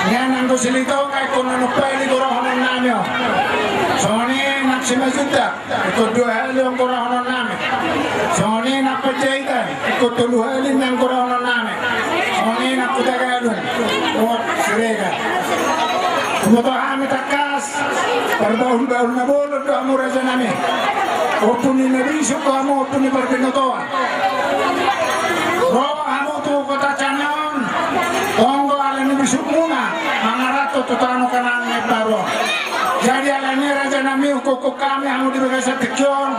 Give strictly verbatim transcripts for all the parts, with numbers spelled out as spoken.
Ia nang do Silitonga ingkon onom hali gorahonon nami on. Songon i nang Simanjuntak ingkon dua hali on gorahonon nami. Songon i nang Panjaitan ingkon tolu hali nang gorahonon nami. Songon i nang Hutagalung. Dohot Siregar. Huboto hami tangkas parbahulbahul na bolon do hamu raja nami. Ompu ni na bisuk do hamu, ompu ni parbinotoan. Ro hamu tu kota Cangaon, tonggo ala ni bisukmuna, mangaranto tu tano Kanaan na imbaru on. Jadi ala ni raja nami, hugokhon hami hamu di bagasan tingki on,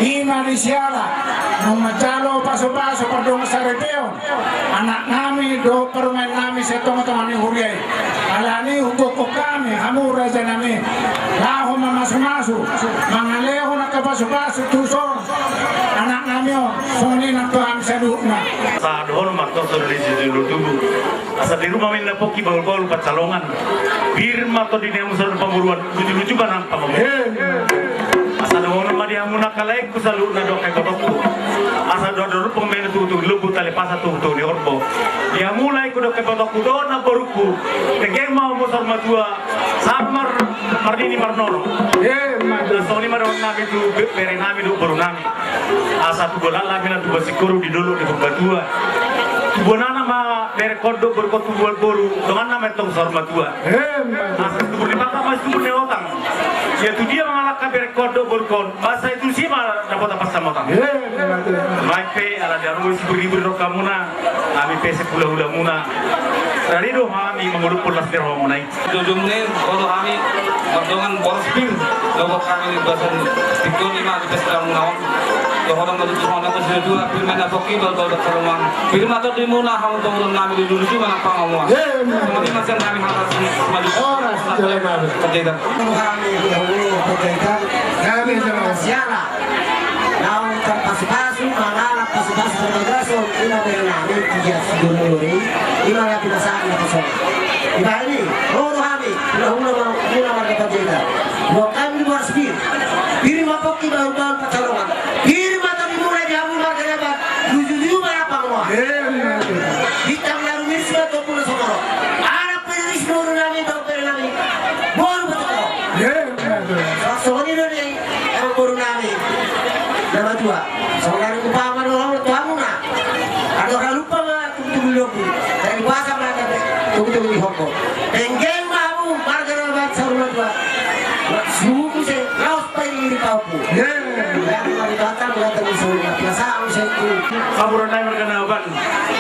i ma di siala naung manjalo pasupasu pardongansaripeon anak nami dohot parumaen nami sian tongatonga ni huria i. Ala ni hugokhon hami hamu raja nami, laho mamasumasu, mangalehon angka pasupasu tu son anak nami on, songon i nang tu hami saluhutna. Asa dohonon ma tu son ni si Julu Tubu. Asa di ruma ma ninna pongki bahulbahul pansalongan. Pir ma tondi ni hamu saluhutna pamoruon, lujuluju ma nang pangomoan. Asa dohonon ma di hamu angka laengku saluhutna dohot angka ibotongku. Asa dohot dorupung ma i tuhutuhu ni lombu, tali pasa tuhutuhu ni horbo. Di hamu laengku dohot angka ibotongku dohot namborungku. Denggan ma hamu saur matua, samar marnini marnono. Songon i ma dohonon nami tu be-, bere nami dohot boru nami. Asa tubuan laklak ma inna, tubuan singkoru di dolok di Purbatua. Tubuan anak ma berengkon dohot borungkon, tubuan boru dongan nama tong saur matua. Asa tubuan ni pangkat ma tubuan ni otang. Ia tu dia mangalangka berengkon dohot borungkon, asa i tusi ma dapotan pansamotang. Baen pe ala di arusi buri-buri rohamuna, hami pe sihulahulamuna. Rade do hami mangolop las ni rohamuna i. Jojomuna i, ro do hami mardongan boras pir, dohot hami di bagasan tingki on, i ma di pesta muna on. Dohonon ma tutu songon na pasahathon, pir ma ninna pongki bahulbahul pansalongan. Pir ma tondimuna hamu pamoruon nami, lujuluju ma nang pangomoan. Songon i ma sian hami hata si Simanjuntak. Horas, jala gabe. Panjaitan. Hami, hami, Panjaitan. Gabe, jala gabe. Siala. Naung tarpasupasu, mangalap pasupasu parbagason, i ma bere nami, tiga sidulur i, i ma na pinasahat na pasonga. Dibahen i, ro do hami, hulahula ma-, muna marga Panjaitan. Dohot hami di boras pir. Pir ma pongki bahulbahul pansalongan. Pir ma tondimuna di hamu marga Nababan. Lujuluju ma nang pangomoan. Bintang na rumiris ma tu ombun na sumorop. Anak piriris boru nami, dohot bere nami. Boru Batokoro. Songon i do di Amang boru nami na matua. Songon na ringkot ma dohonon tu hamuna. Andor halumpang ma tubutubu ni lombu. Tali pasa ma tubutubu ni horbo. Denggan ma hamu marga Nababan saur matua. Suhut muse laos pairiring pahompu. Pamoruon nami marga Nababan,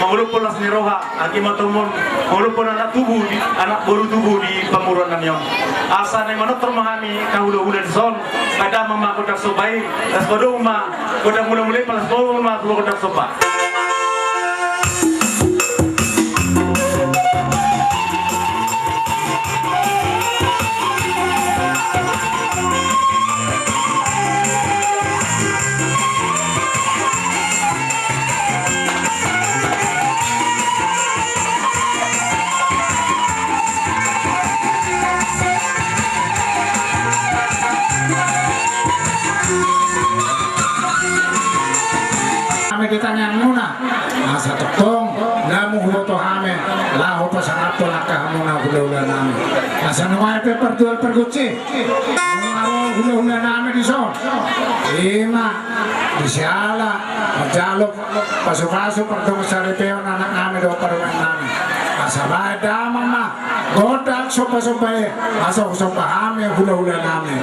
mangolop las ni roha. Ate ma tomon, molo pe anak tubu di, anak boru tubu di pamoruon nami on. Asa naeng manortor ma hami angka hulahula dison, baen damang ma gondang somba i, laos padomu ma gondang mulamula i, laos padomu ma tu gondang somba. Hami di tangiangmuna, asa tongtong namu huboto hami laho pasangaphon angka hamuna hulahula nami. Asa nuaeng pe partual pargonsi, nunga ro hulahula nami dison, i ma di siala manjalo pasupasu pardongansaripeon anak nami dohot parumaen nami. Asa baen damang ma gondang sombasomba i, asa husomba hami hulahula nami.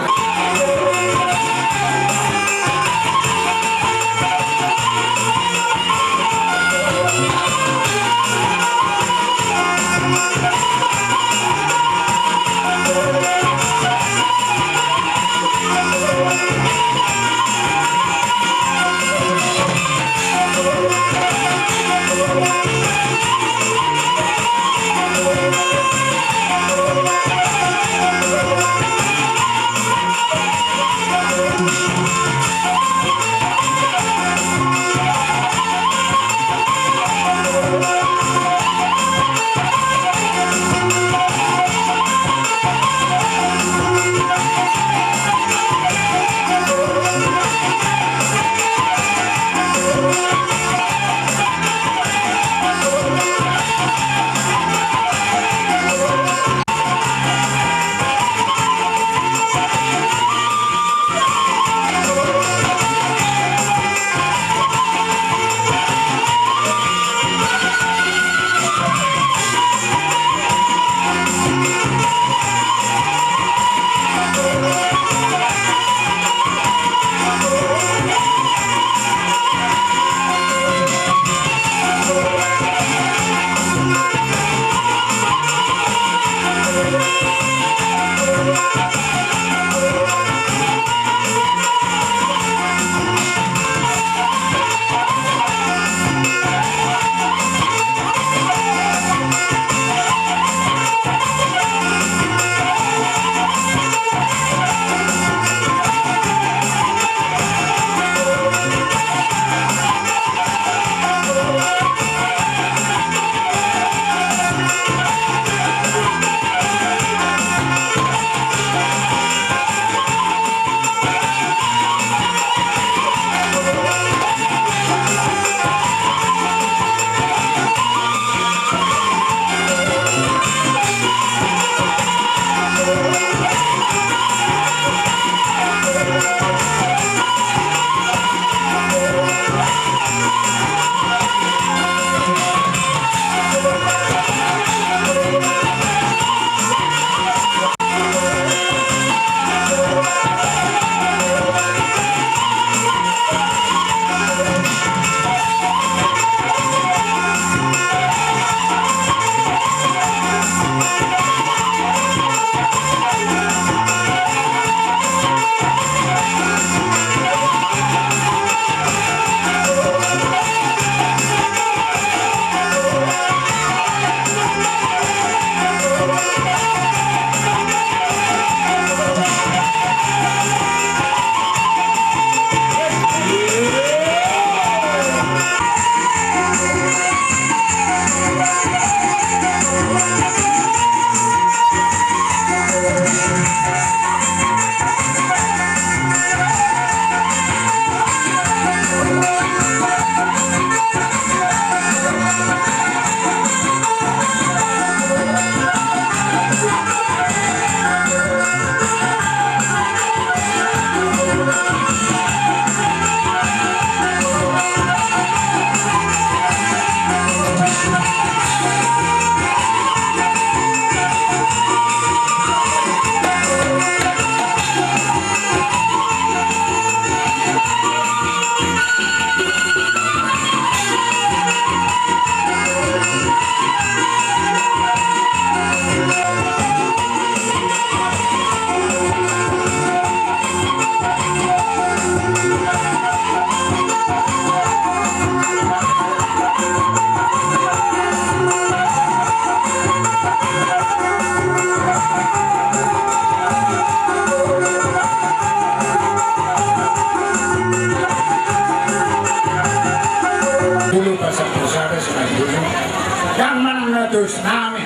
Ndang manang na dos nami,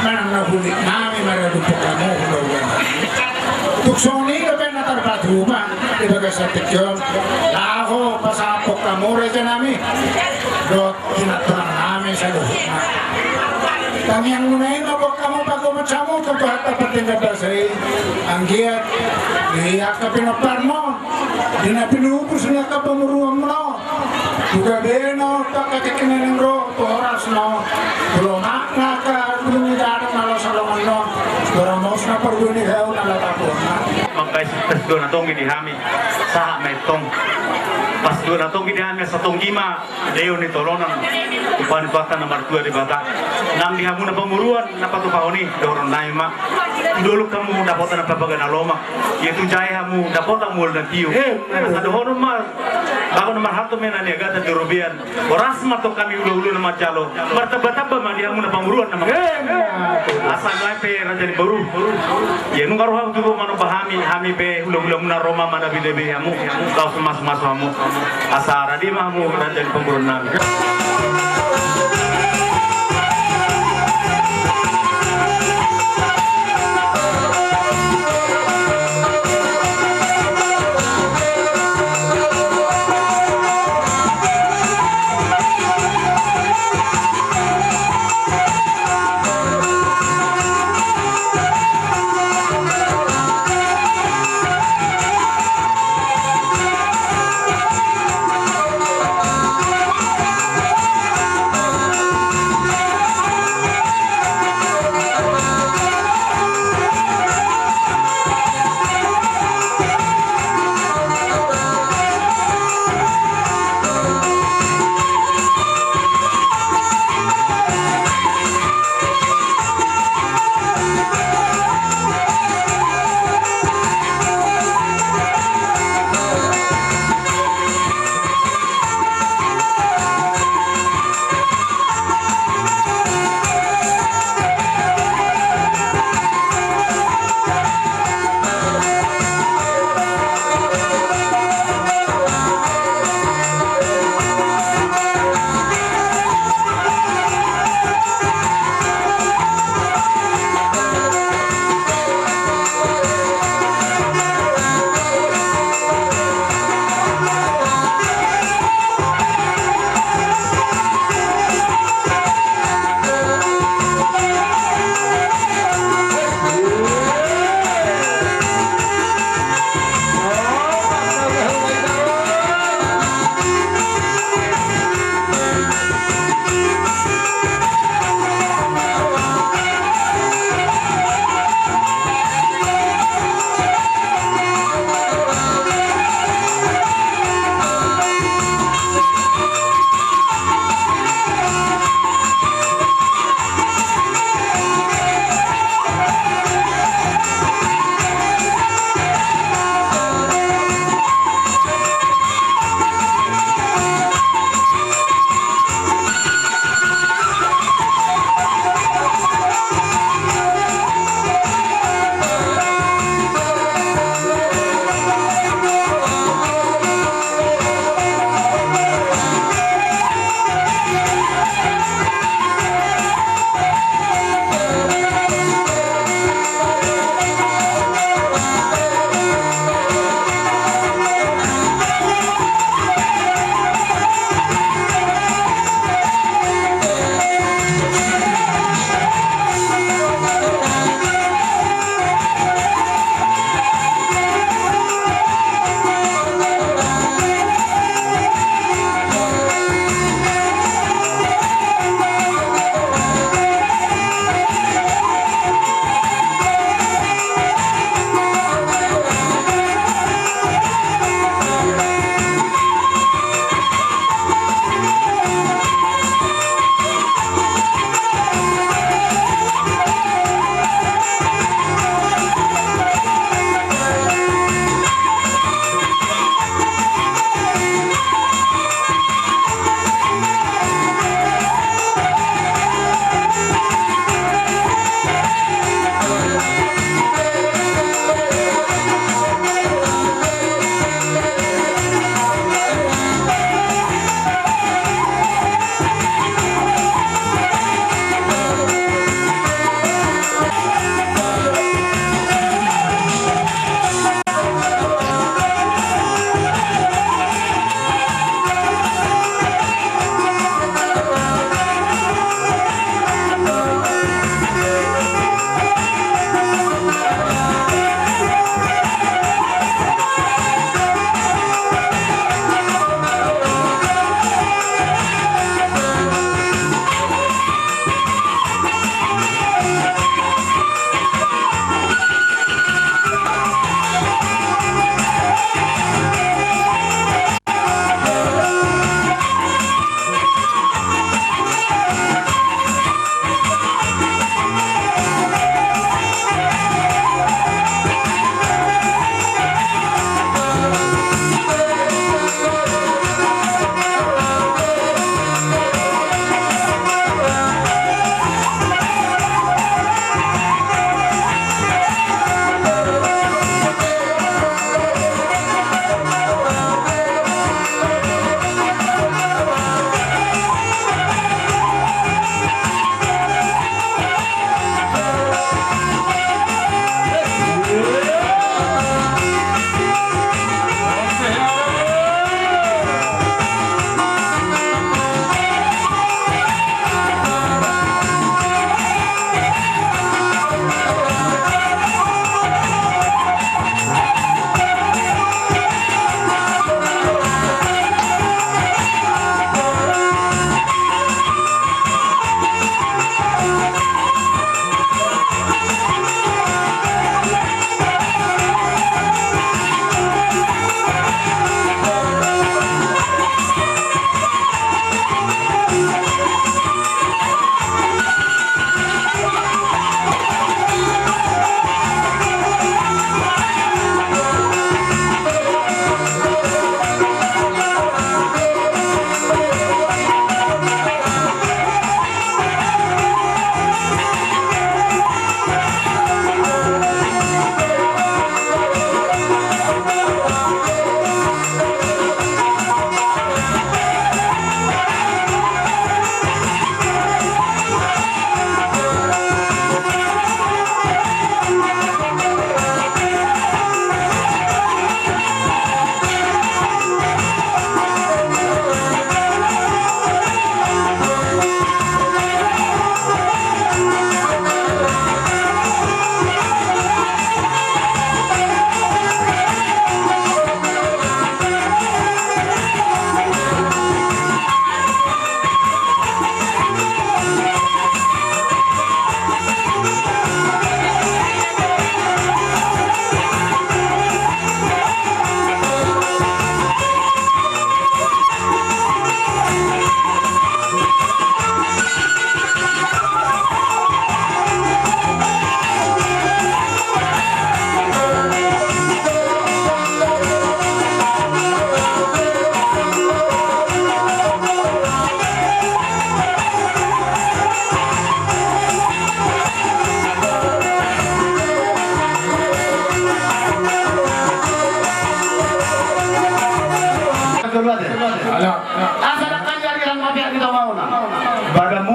manang na hulik nami, maradu pok hamu hula-hula nami. Tung songon i dope na tarpatupa di bagasan tingki on, laho pasangap pok hamu raja nami dohot inanta nami saluhutna. Tangiang muna i ma pok hamu pagomos hamu tu Tuhanta pardenggan basa i, anggiat di angka pinomparmuna on, di na pinupus ni angka pamoruonmuna on, tu gabe na on tu angka tingki on ro, tu horasna on, tu lomakna angka gunung ni dalan na laho salonganna on, tu ramosna parbue ni hau na laho tapuonna. Mangkais tes dua na tonggi di hami, sahat ma i tong. Pas dua na tonggi di hami, asa tonggi ma lehon ni tolonan tu Pangatuatta na martua Debata. Nang di hamu na pamoruon na patupahon i, dohonon nami ma. Tu dolok hamu dapotan na pabaga na lomak. Ia tu jae hamu dapotan mual na tio. Asa dohonon ma, bagot na marhalto ma i na niagatan di robean. Horas ma tong hami hula-hula na manjalo. Martamba-tamba ma di hamu na pamoruon na manjalo. Asa nuaeng pe raja ni boru. Ia nunga ro hamu tutu manomba hami, hami pe hula-hulamuna ro ma manabe-nabe hamu. Laos masu-masu hamu. Asa rade ma hamu raja ni pamoruon nami.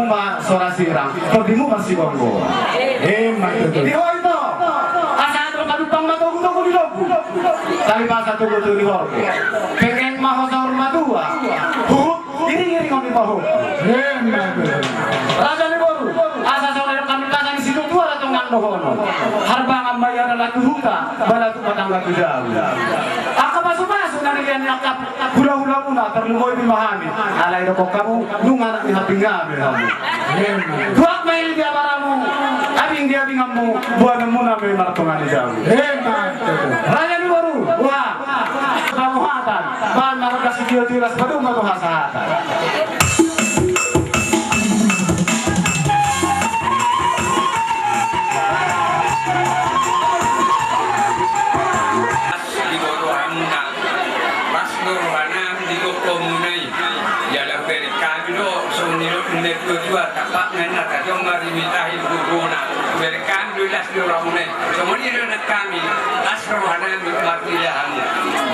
Ma sora sirang, tondi mu marsigomgoman. Ima tutu. Di ho ito. Asa adong panumpang ma togutogu di lombu. Tapi masa togutogu di horbo. Pengen ma ho saur matua. Huhut iringiringon di pahu. Ima tutu. Raja ni boru. Asa sore kami pasang situtua ratongan dohonon. Harbangan ma ia na laku huta. Bala tu patangga tu jabu. Angka pasupasu na nilean ni angka hulahulamuna tarlumobi ma hami. Alai didok hamu nunga anak ni hambingga be hamu. Tuak ma i di abaramu, abing di abinganmu, boanonmuna be martonga ni jabu. Raja ni boru, ua. Pamuhatan, baen ma rongga sitiotio las padomu tu hasahatan. Las di rohamuna, las do rohana di gokhonmuna i. Jala hubereng hami do songon nidok ni natuatua, tampakna inna tajom ma rimitahi di gogona. Hubereng hami do las di rohamuna i. Songon i do nang hami, las rohanami marpillit hamu.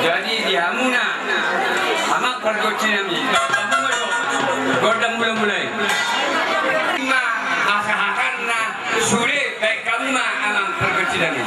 Jadi di hamuna, amang pargonsinami, gondang mulamula i. Ima asa hatanna. Sude baen hamu ma amang pargonsinami.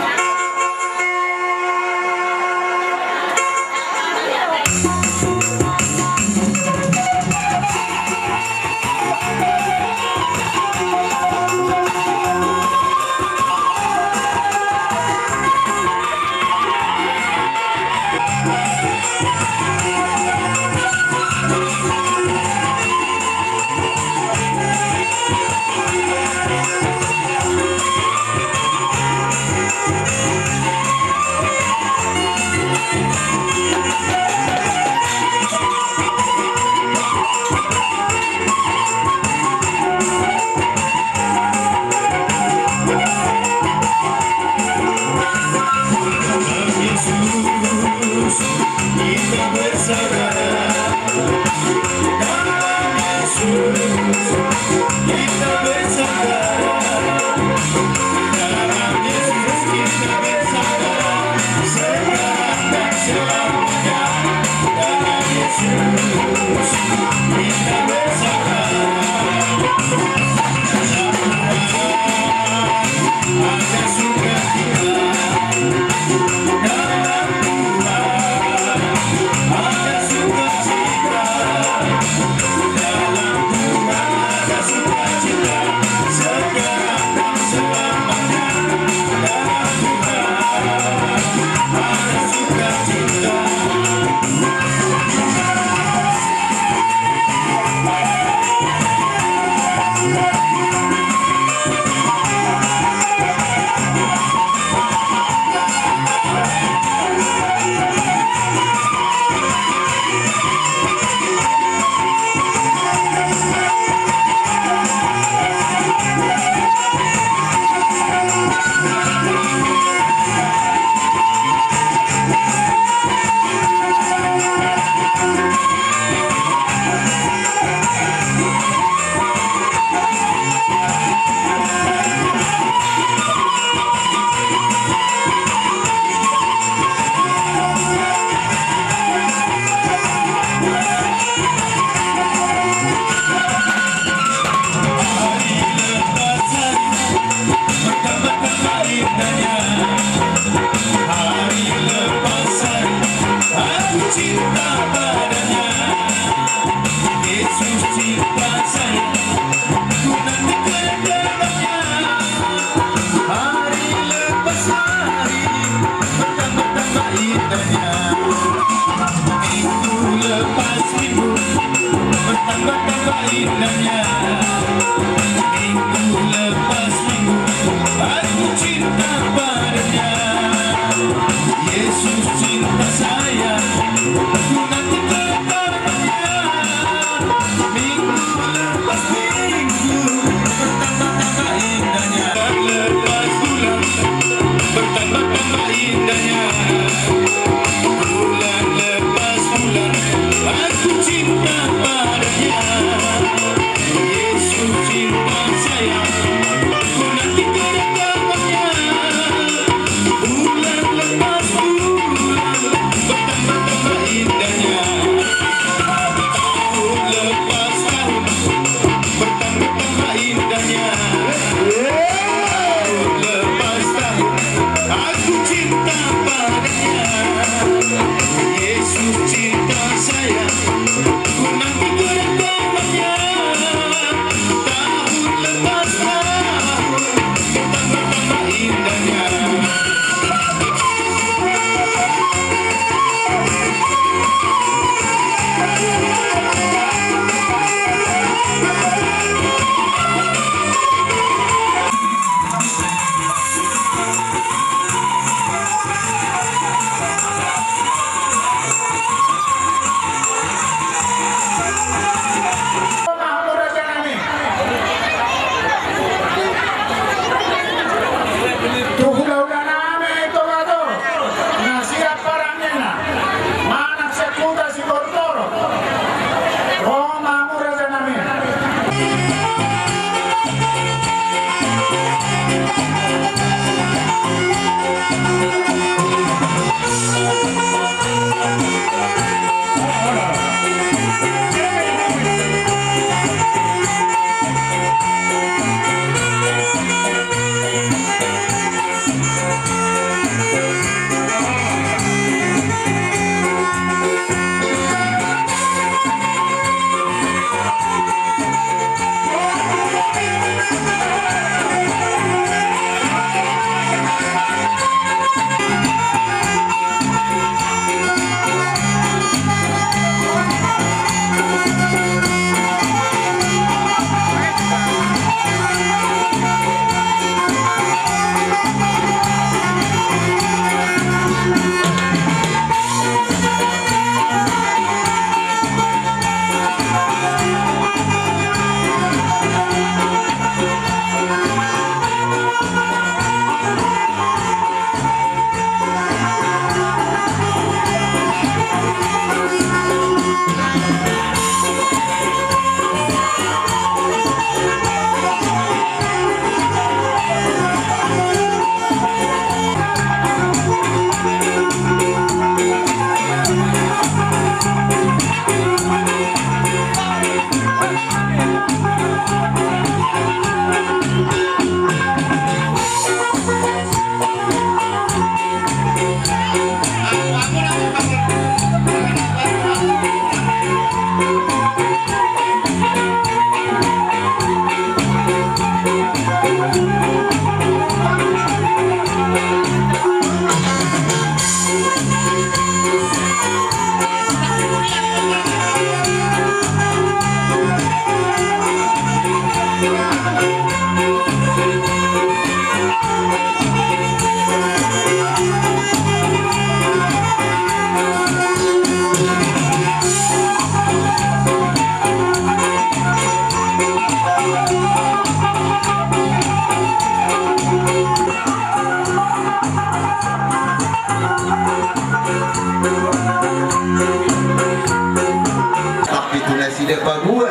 Tapi tu nasida paboa,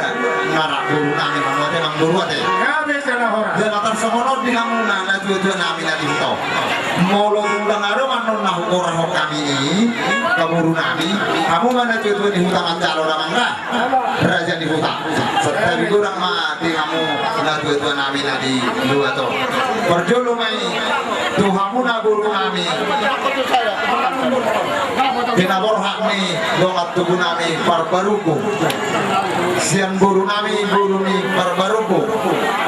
ngarak boru nami, amang boru ate, amang boru ate. Ia, na tarsongon on di hamuna natuatua nami na di huta on. Molo tung ndang adong annon na hugoarhon hami i, angka boru nami, hamu ma natuatua ni huta manjalo damang da, raja ni huta. Santabi godang ma di hamu natuatua nami na di luat on. Parjolo ma i tu hamuna boru nami, pinaborhat ni dongan tubu nami Parbaruku. Sian boru nami, boru ni Parbaruku.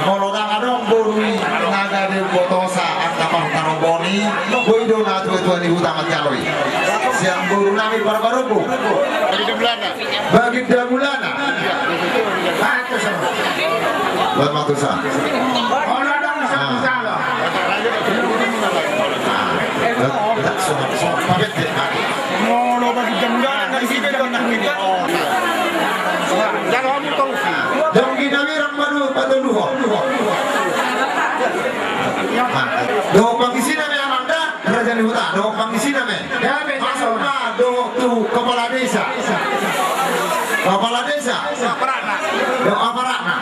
Molo ndang adong boru i na gabe umbotosa angka partarobon i, boi do natuatua ni huta manjalo i. Sian boru nami Parbaruku. Baginda Mulana. Baginda Mulana. Baginda Mulana. Donggi nami rap patoluhon. Dohot pangisi nami, amang da, raja ni huta, dohot pangisi nami. Masuk ma dohot tu kepala desa. Kepala desa. Dohot aparatna.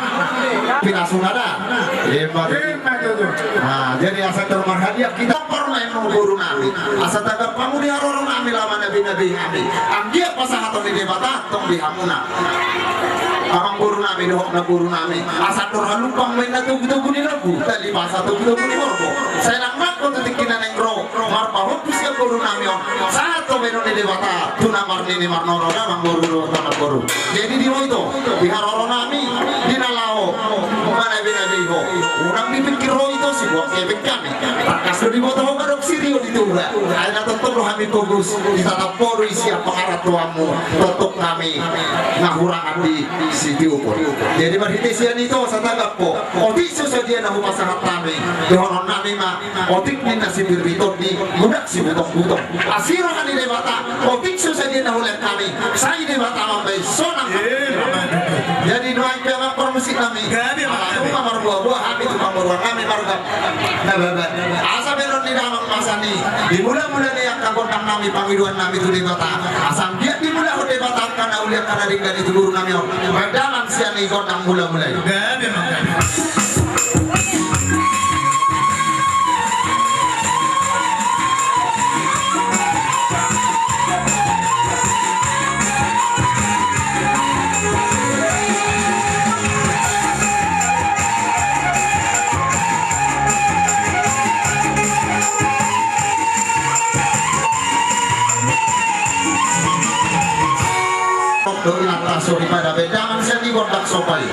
Pinasuna da. Ima tutu. Jadi asa tor marhadiah hita. Parmaen ma boru nami, asa tagak hamu di haroro nami, lama na binahen hami. Anggiat pasahaton ni Debata tong di hamuna, amang boru nami dohot namboru nami, asa andor halumpang ma inna togutogu ni lombu, tali basa togutogu ni horbo. Sai nang mangko tu tingki na naeng ro marpahompus sian boru nami on, sahat ma baenon ni Debata tu na marnini marnono da, amang boru dohot namboru. Jadi di ho ito, di haroro nami, di na laho manabenabe ho, unang dipingkir ho ito, sibuat hepeng hami. Tangkas do diboto ho mandok sirio di Tuhan. Ai na tongtong do hami fokus, ditatap ho do i sian pangarantoanmu, tongtong hami na hurangan di sitiopon. Jadi marhite sian ito, asa tagak ho. Otik so sadia na hupasahat hami, dohonon nami ma, otik ni na sibirri tondi, godang sibutongbutong. Asi roha ni Debata, otik so sadia na hulean hami, sai Debata mambahen sonang. Jadi nuaeng pe, amang parmusik nami, ala nunga marboaboa hami tu pamoruon nami marga Nababan. Asa baenon ni damang masa ni, di mulamula ni angka gondang nami, pangidoan nami tu Debata, asa anggiat dimulahon Debata angka na uli, angka na denggan i tu boru nami on. Baen damang sian i gondang mulamula i. Dok, inanta soripada, baen damang sian i gondang somba i.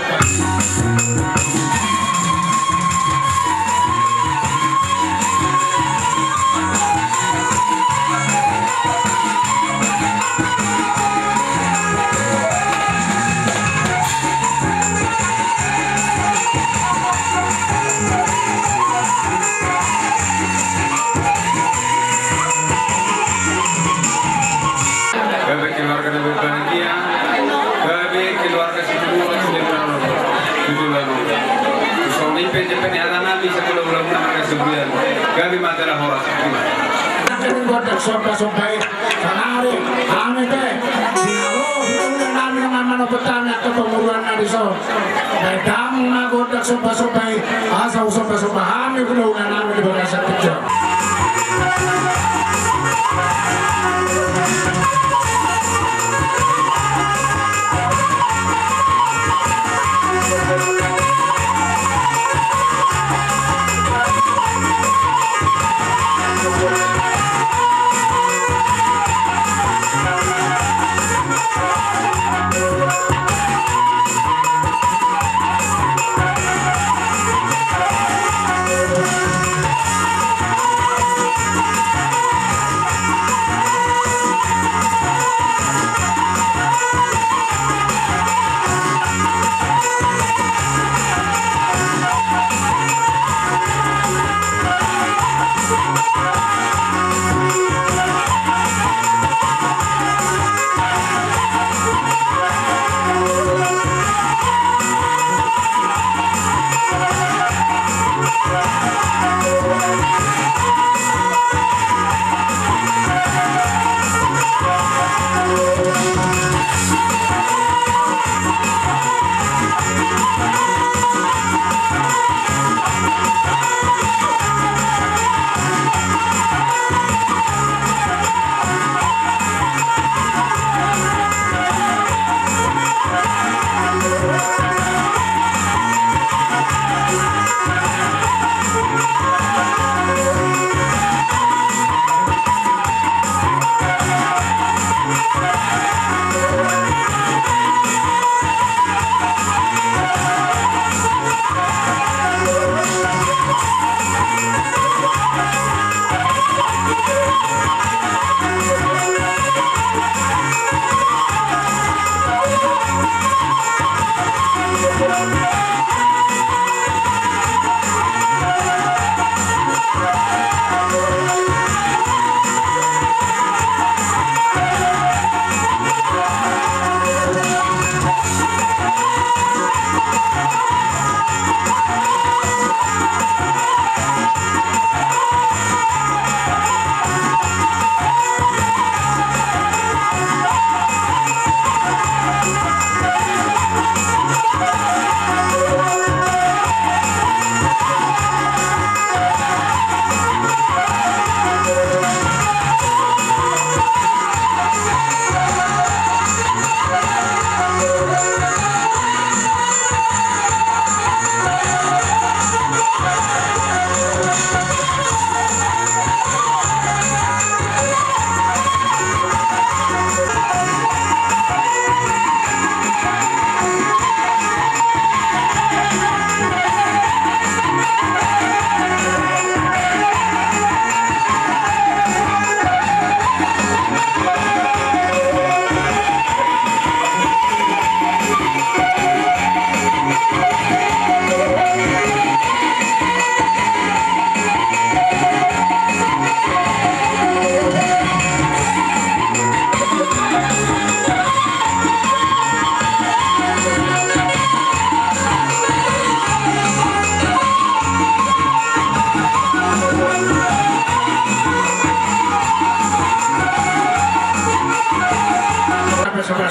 Gabe keluarga na berbahagia, gabe keluarga situbulan, situbulan. Songon i pe jempeni hata nami, sakola ulang na marga Sebulan. Gabe ma jala horas. Nangkin gondang somba-somba i, sanari hami pe sinaro hulahula nami nunga manopot hami angka pamoruonna dison. Baen damang ma gondang somba-somba i, asa husomba-somba hami hulahula nami di bagasan tingki on.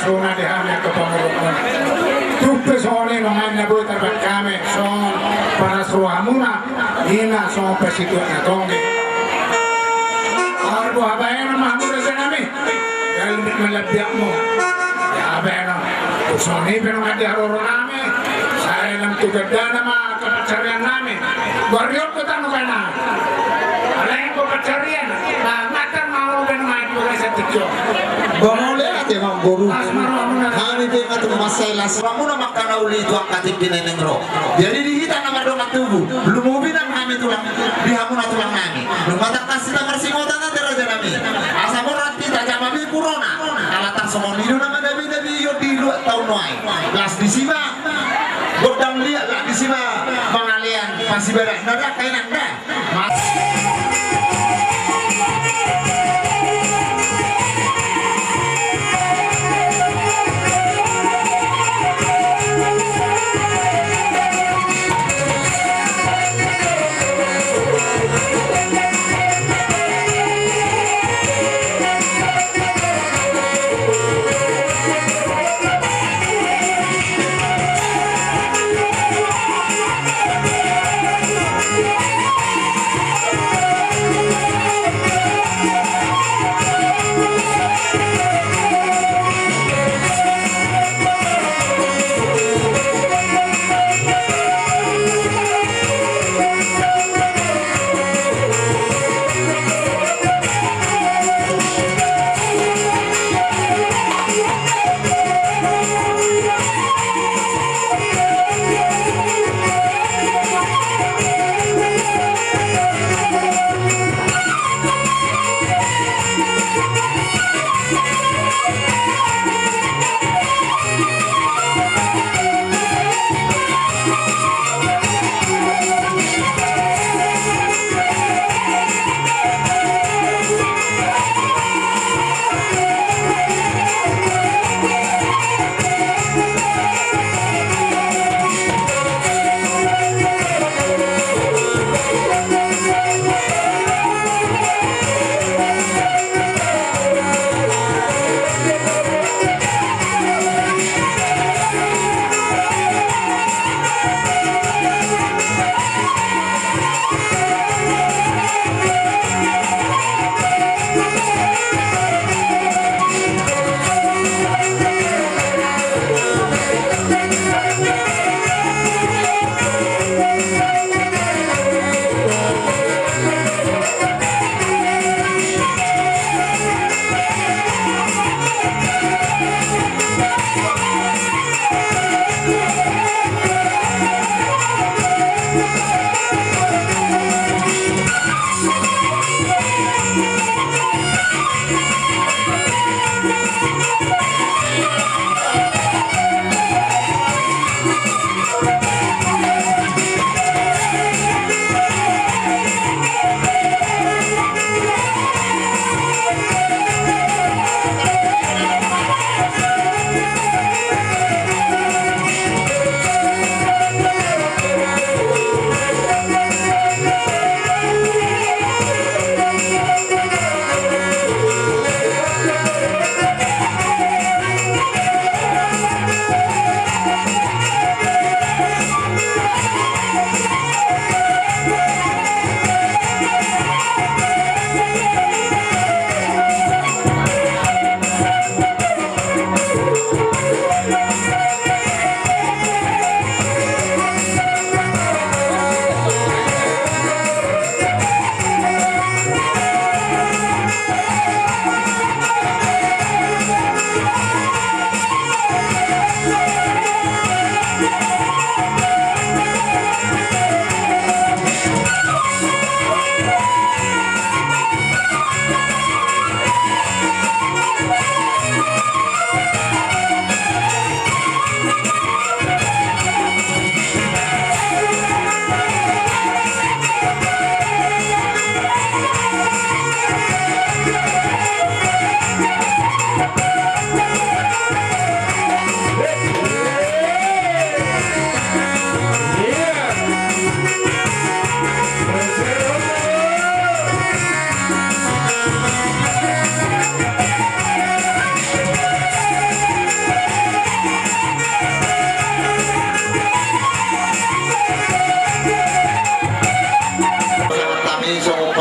Songon i di hami angka pangurupi. Tung pe songon i nunga na boi tarbahen hami songon paras rohamuna, ina songon pasituak na tonggi. Argo habaenon ma hamu raja nami. Galu di melebiakmu. Ya habaenon. Songon i pe nunga di haroro nami. Sai lam tu gandana ma angka pansarian nami. Garion pe tano bana. Alai anggo pansarian. Nah, matar mau bana ma anggo rasa tijo. Bang, mauliate ma boru. Hami pe ma tu mansai las. Hamuna mangkana uli tu angka tingki na naeng ro. Jadi di hita na mardongan tubu. Lumobi nang hami tulang. Di hamuna tulang nami. Nunga tangkas hita marsingotan ate raja nami. Asa mora hita jama be purona. Ala tarsongon i do na madabe-dabe i di luat taon nuaeng. Las disi ma. Gondang liat, las disi ma. Mangalean, pasibarat. Nada, kainang da.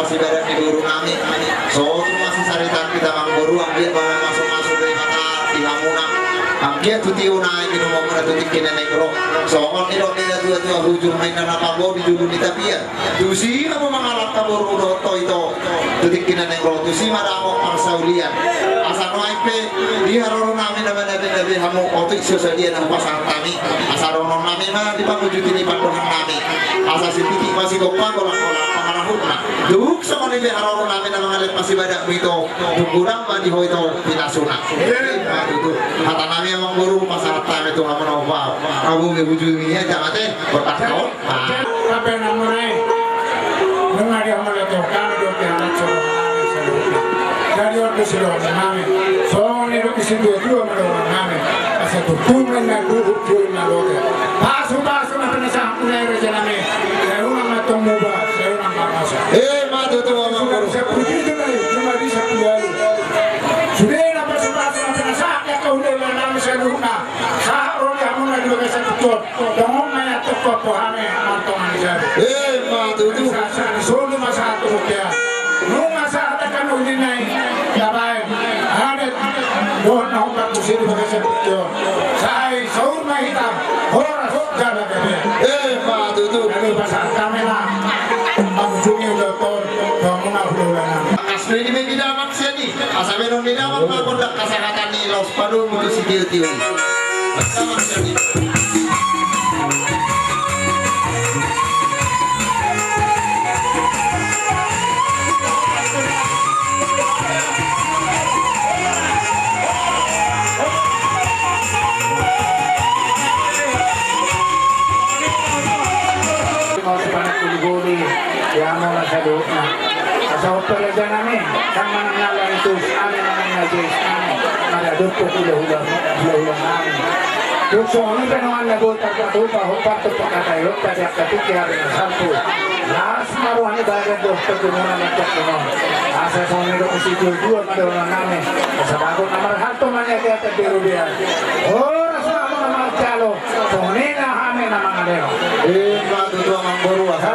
Sibadak ni boru nami, songon na sisarita hita amangboru, anggiat ma mamasu-masu Debata di hamuna. Anggiat tu tio na i, di hamuna tu tingki na naeng ro. Songon nidok ni natua-tua, hujur ma inna na pabo di julu ni tapian. Tusi ma mangalangka boru dohot ito tu tingki na naeng ro, tusi ma dapot parsaulian. Asa nuaeng pe di haroro nami na manabe-nabe hamu, otik so sadia na hupasahat hami. Asa dohonon nami ma di pangujuti ni pandohan nami. Asa sititik ma sigompa, golanggolang pangarahutna. Dung songon i pe haroro nami na mangalehon sibadak ma ito, dung godang ma di ho ito pinasuna. Ima tutu hata nami amangboru, pasahat hami tu hamu na upa. Abu be bujur ni hita mate bertahun. Tapi na mure. Nunga di hamu leto kami do kiamat so. Jadi on do sidok nami. Songon i do isi dua-dua ma dohonon nami. Asa tutu ma na duhut tu na lote. Pasu-pasu ma pinasahat ni raja nami. Sai unang ma tong muba, sai unang ma rasa. Ima tutu amangboru. Sude na pasu-pasu ma pinasahat ni angka hulahula nami saluhutna. Sahat ro di hamuna di bagasan tutu on. Dongan ma i antong, pompahan i ma antong, anian. Ima tutu. Sa, sa, di solu ma sahat tu roha. Nunga sahat angka na uli nai, na baen adat dohot na hombar tusi di bagasan tutu on. Sai saur ma hita horas jala gabe. Ima tutu. Lalu pasahat hami ma mangujungi ulaon on tu hamuna hulahula nami. Asli di media maksiat i. Asa baenon ni damang ma gondang hasahatan ni laos padomu tu sitio-tio i. Di hamu na saluhutna. Asa on pe raja nami, nang manang na lae tu hami, manang na jais hami, maradophon hulahula, hulahula nami. Dung songon i pe nunga na boi tarpatupa hombar tu pangkataion ta di angka tingki ari na salpu. Las ma roha ni badan dohot parjolo na mandok tu on. Asa songon i do isi dua-dua ma dohonon nami. Asa bagot na marhalto ma nian di atas beru dia. Horas ma hamu na manjalo. Songon i na hami na mangalehon. Ima tutu amangboru, asa.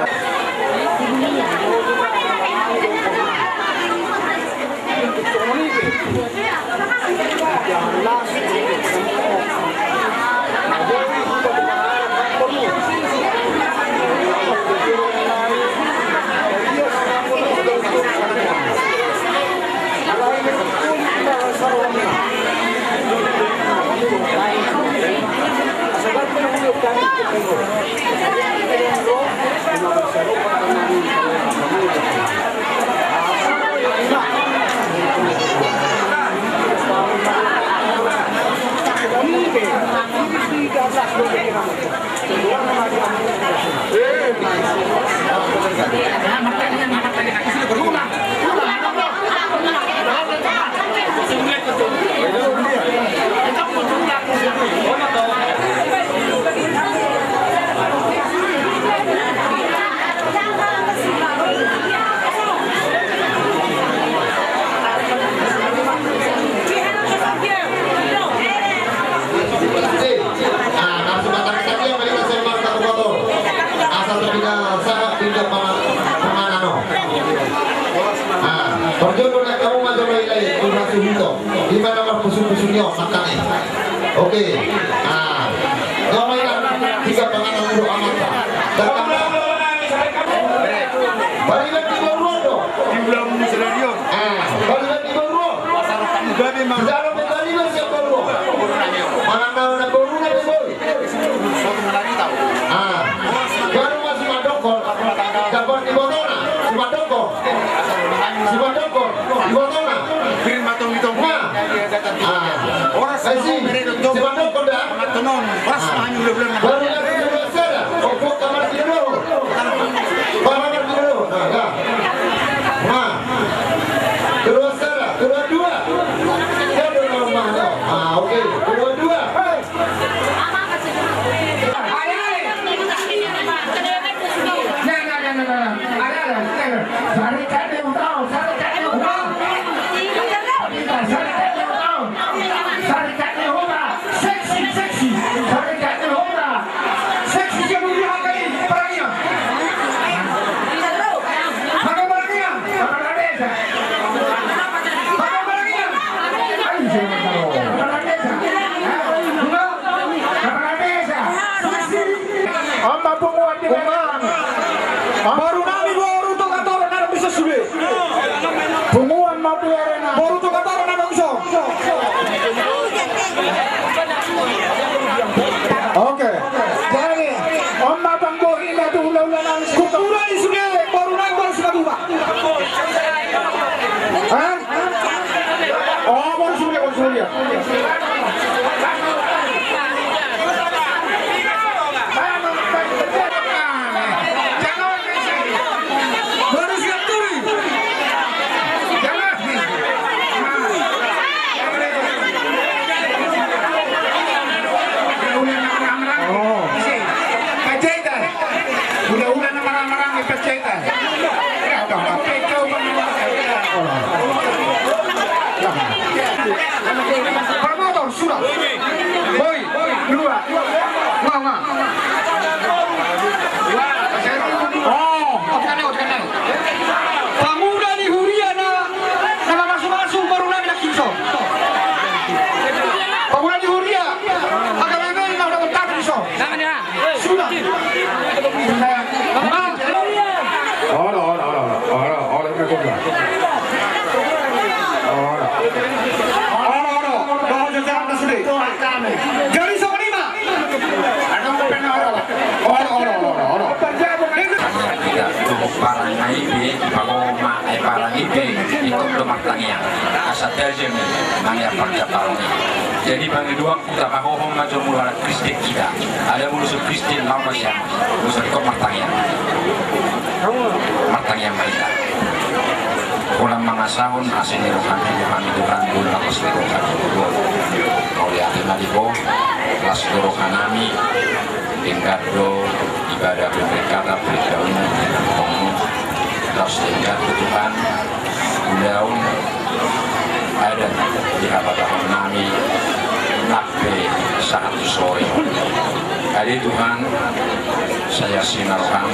Parjolo na kamu ma jolo ilai tu hasuhuton. Ima na marpusu-pusu ni on, makan i. Oke. Ah. Jolo ilai tiga panganan untuk amanta. Datang. Baliban di boru on do. Di ulaon ni sadari on. Ah, baliban di boru on. Gabe ma. Jalo pe baliban sian boru on. Manang na boru na pe boi. Ah. Baru ma simandokkon. Dapat di botona. Simandokkon. Simandokkon. Di botona. Piring matong di tong. Nah. Ah. Horas. Simandokkon da. Horas. Baru lagi di botona. Opo kamar di botona. Parangkat dulu. Nah, ya. Nah. Kedua saudara, kedua dua. Ya, kedua rumahnya. Ah, oke. Kedua dua. Seksi, seksi. Sarikat ni Honda. Seksi, siap dulu, angka i, Perangiang. Angka Perangiang. Kumpul ni sude boru nami, boru Simatupang. Hah? Oh, boru sude, boru sude. Boru Sianturi. Oh. Hula-hula na marang-marang i, peceta. Promotor, sudah. Boi, dua. Wah, wah. Oh, oke, oke, oke. Pemuda ni huria na, na mamasu-masu boru nami na kinso. Pemuda ni huria. Agak memang na udah betah di so. Sudah. Ora, ora, ora. Ora, ora, ora. Ora, ora. Ora, ora. Jadi songon i ma. Ora, ora, ora, ora. Parang i be, i pagogo ma, eh, parang i be, ingkon do martangiang. Asa tajam i, mangiar parjampalan i. Jadi pangidoan Tapahohom ma jo molo halak Kristen hita. Ala molo so Kristen, laho ma sian, molo so ingkon martangiang. Martangiang ma hita. Holan mangasahon asi ni roham, roham Tuhan, bulan atas ni roham. Mauliate ma di Ho, las do roha nami, denggan do ibadah pemberkatan, pemberkatan, las denggan do Tuhan, ulaon adat di habatahon nami, nang pe sahat tu sore. Ale Tuhan, sai asi ma roham,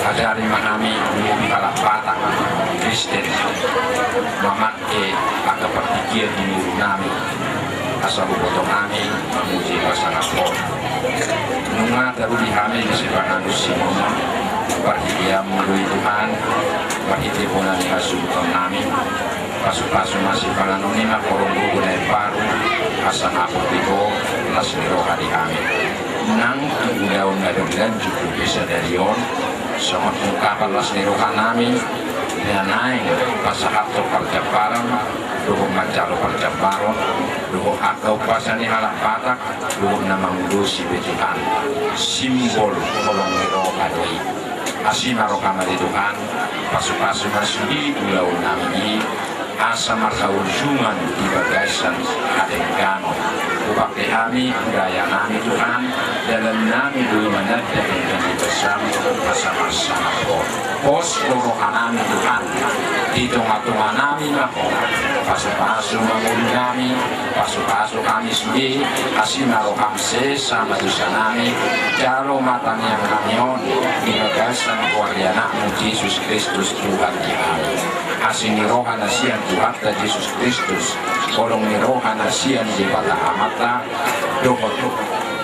ajari ma hami, halak Batak Kristen, mamangke angka partingkian di ngolu nami, asa boto nami mamuji pasangap Ho. Nunga taruli hami di sipanganon sinamot, parhiteanmu do i Tuhan, marhite bona ni hasuhuton nami, pasu-pasu ma sipanganon i, ma porong gogo na imbaru, asa ngapur di Ho las ni roha di hami. Nang tu ulaon na dong lanjut tu sadari on, songon ungkapan las ni roha nami, na naeng pasahathon parjamparan, dohot manjalo parjamparan, dohot angka umpasa ni halak Batak, dohot na mangulosi be Tuhan, simbol holong ni roha do i. Asi ma roham ale Tuhan, pasu-pasu ma sude ulaon nami i, asa marhaujungan di bagasan hadengganon. Hupake hami budaya nami Tuhan, dalan nami do i mananda denggan ni basam, asa marsangap Ho. Pos do roha nami Tuhan, di tonga-tonga nami ma Ho, pasu-pasu ma ngolu nami, pasu-pasu hami sude, asi ma roham, sesa ma dosa nami, jalo ma tangiang nami on di bagasan goar ni Anakmu Jesus Kristus Tuhan di hami. Asi ni roha na sian Tuhanta Jesus Kristus, holong ni roha na sian Debata Amanta, dohot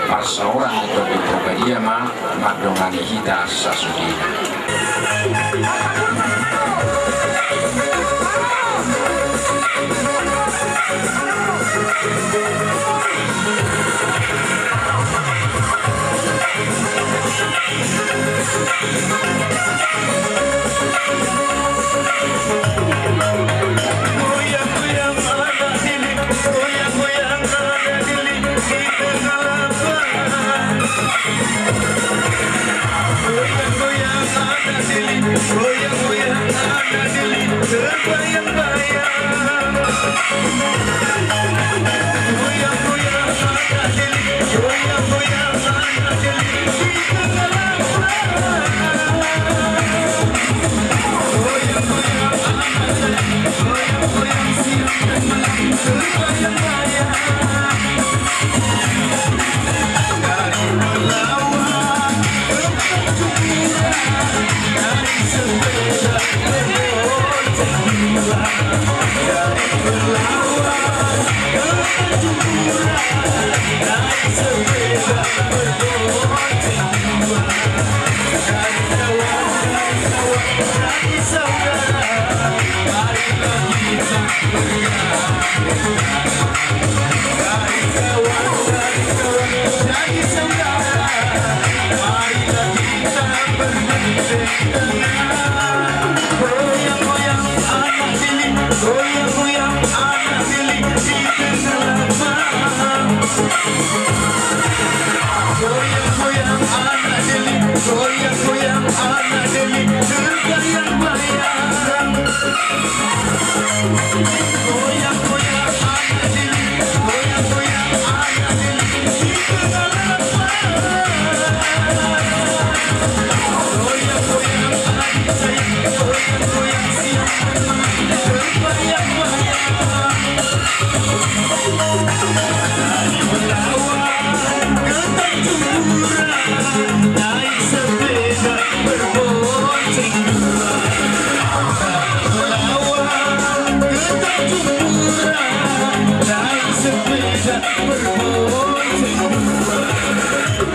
parsaoran ni Tondi Porbadia ma mandongani hita sasudena.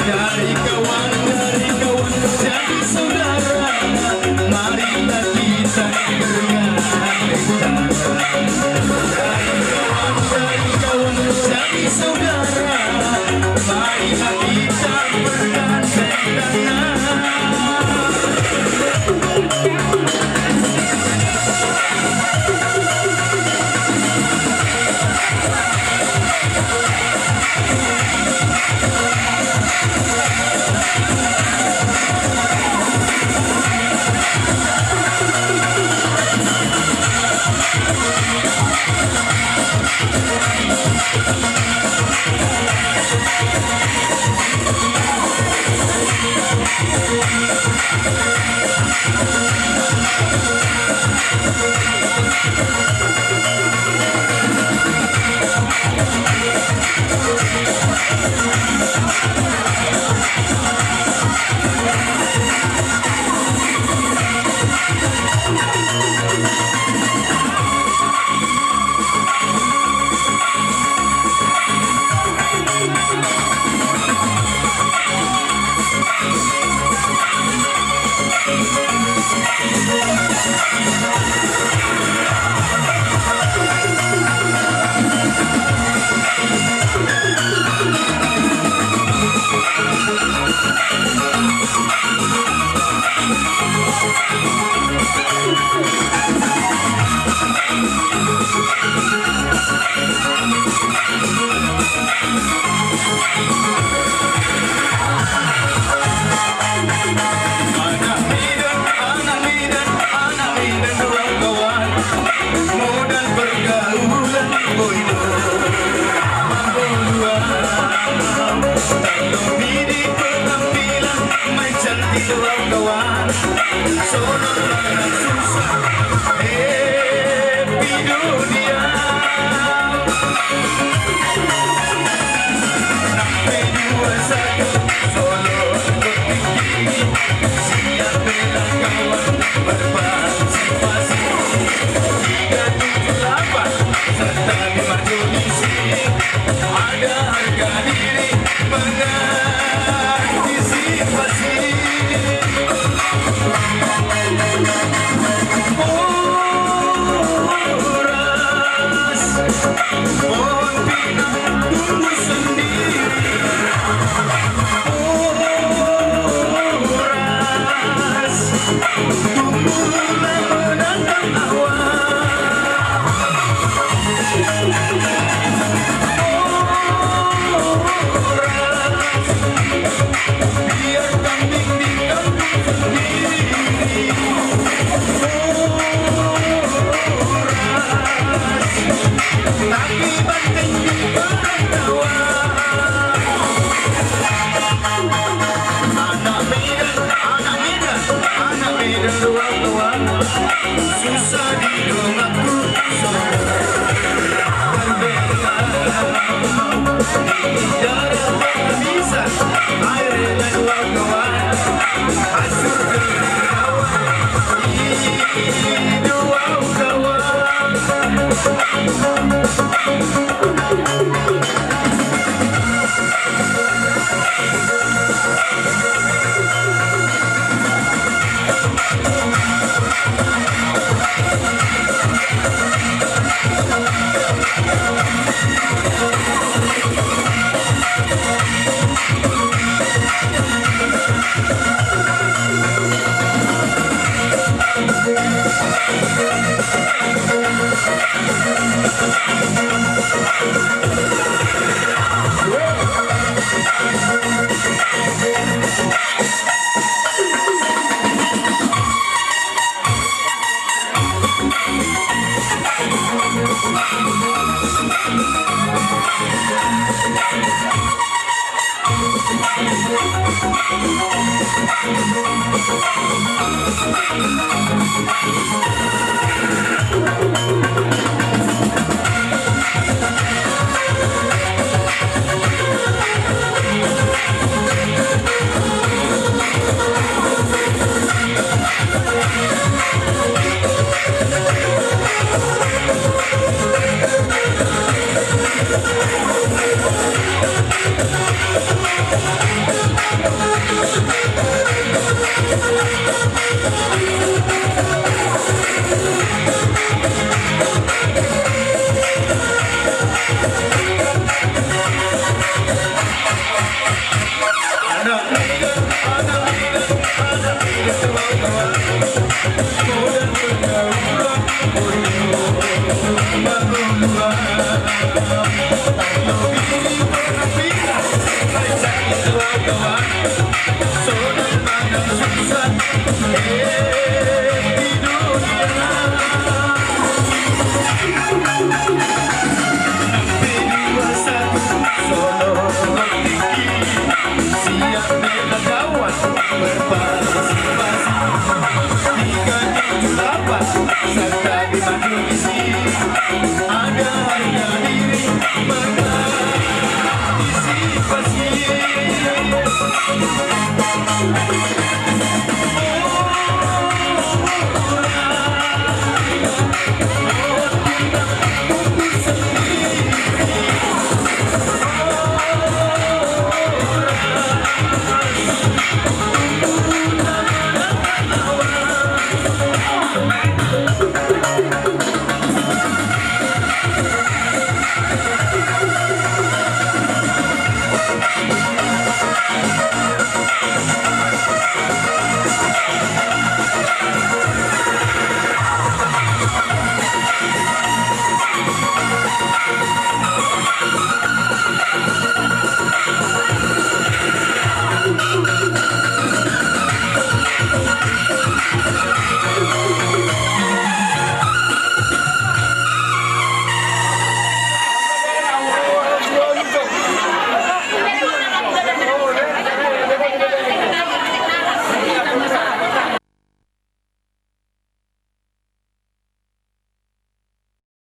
Dari kawan, dari kawan jadi saudara, marilah kita bergandeng tangan. Dari kawan, dari kawan jadi saudara, marilah kita bergandeng tangan.